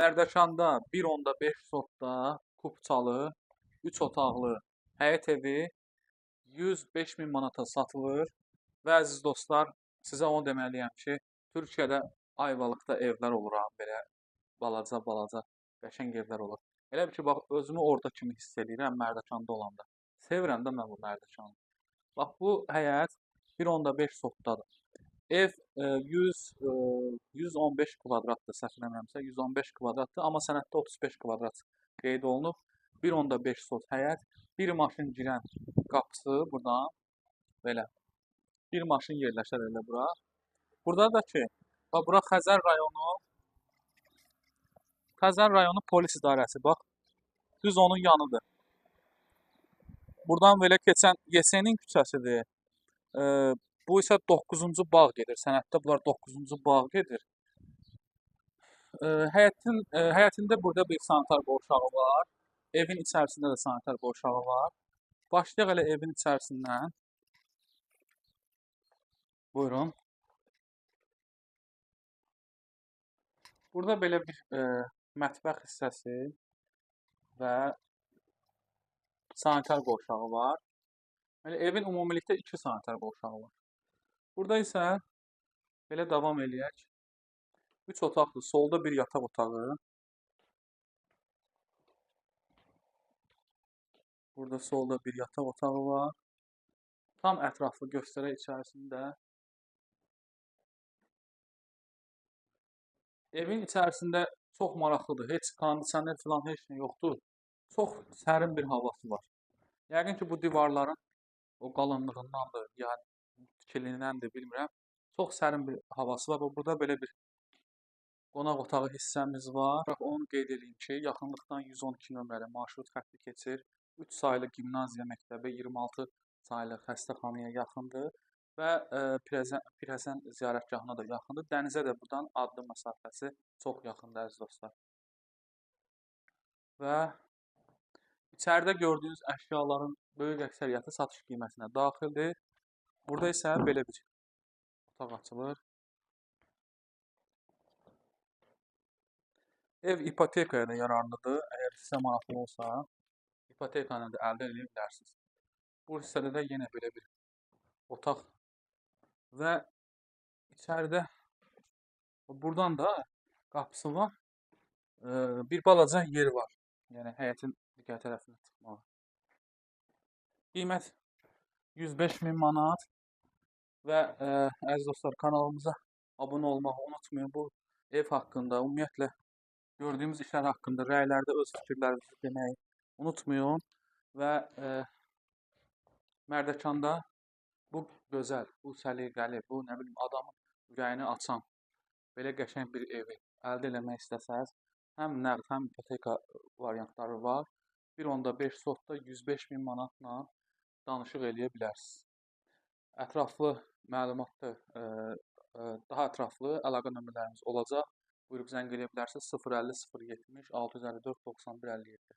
Mərdəkanda 1,5 sotda kupçalı, 3 otaqlı həyət evi 105 min manata satılır. Və əziz dostlar, sizə onu deməliyəm ki, Türkiyədə Ayvalıqda evlər olur ha, belə balaca-balaca qəşəng evlər olur. Elə bil ki, bax, özümü orada kimi hiss eləyirəm Mərdəkanda olanda. Sevirəm də mən bu Mərdəkanı. Bax, bu həyət 1,5 sotdadır. Ev 115 kvadratdır, səhv eləmirəmsə, 115 kvadratdır, amma sənəddə 35 kvadrat qeyd olunub. 1,5 sot həyət, bir maşın girən qapısı buradan belə. Bir maşın yerləşər elə bura. Burada da ki, bax, bura Xəzər rayonu, Xəzər rayonu polis idarəsi, bax, düz onun yanıdır. Buradan belə keçən Yesenin küçəsidir. Bu isə 9-cu bağ gedir. Sənəddə bunlar 9-cu bağ gedir. Həyətində burada bir sanitar qovşağı var. Evin içərisində də sanitar qovşağı var. Başlayaq elə evin içərisindən. Buyurun. Burada belə bir mətbəx hissəsi və sanitar qovşağı var. Belə evin ümumilikdə 2 sanitar qovşağı var. Burada isə belə davam eləyək. 3 otaqdır. Solda bir yataq otağı. Burada solda bir yataq otağı var. Tam ətraflı göstərək içərisində. Evin içərisində çox maraqlıdır. Heç kondisioner falan heç nə yoxdur. Çox sərin bir havası var. Yəqin ki, bu divarların o qalınlığındandır, yəni tikiliyindəndir, bilmirəm. Çox sərin bir havası var. Burada belə bir qonaq otağı hissəmiz var. Bax, onu qeyd edeyim ki, yaxınlıqdan 112 nömrəli marşrut xətti keçir. 3 saylı gimnaziya məktəbi 26 saylı xəstəxanaya yaxındır və Pirəsən ziyarətgahına da yaxındır. Dənizə də buradan addım məsafəsi çox yaxındır, əziz dostlar. Və içəridə gördüyünüz əşyaların böyük əksəriyyəti satış qiymətinə daxildir. Burada isə belə bir otaq açılır. Ev ipotekaya da yararlıdır. Əgər sizə maraqlı olsa, ipotekanı da əldə edə bilərsiniz. Bu hissədə də yenə belə bir otaq və içəridə buradan da qapısı var. Bir balaca yer var. Yəni həyətin digər tərəfinə çıxmağa. Qiymət 105 min manat və əziz dostlar, kanalımıza abunə olmağı unutmayın. Bu ev haqqında, ümumiyyətlə gördüyümüz işlər haqqında rəylərdə öz fikirlərinizi deməyi unutmayın. Və Mərdəkanda bu gözəl, bu səliqəli, bu nə bilim adamın ürəyini açan belə qəşəng bir evi əldə eləmək istəsəniz, həm nəqd, həm ipoteka variantları var. 1,5 sotda 105 min manatla danışıq eləyə bilərsiniz. Ətraflı məlumatdır, daha ətraflı əlaqə nömrələrimiz olacaq. Buyurub zəng eləyə bilərsiniz 050 070 654 91 57.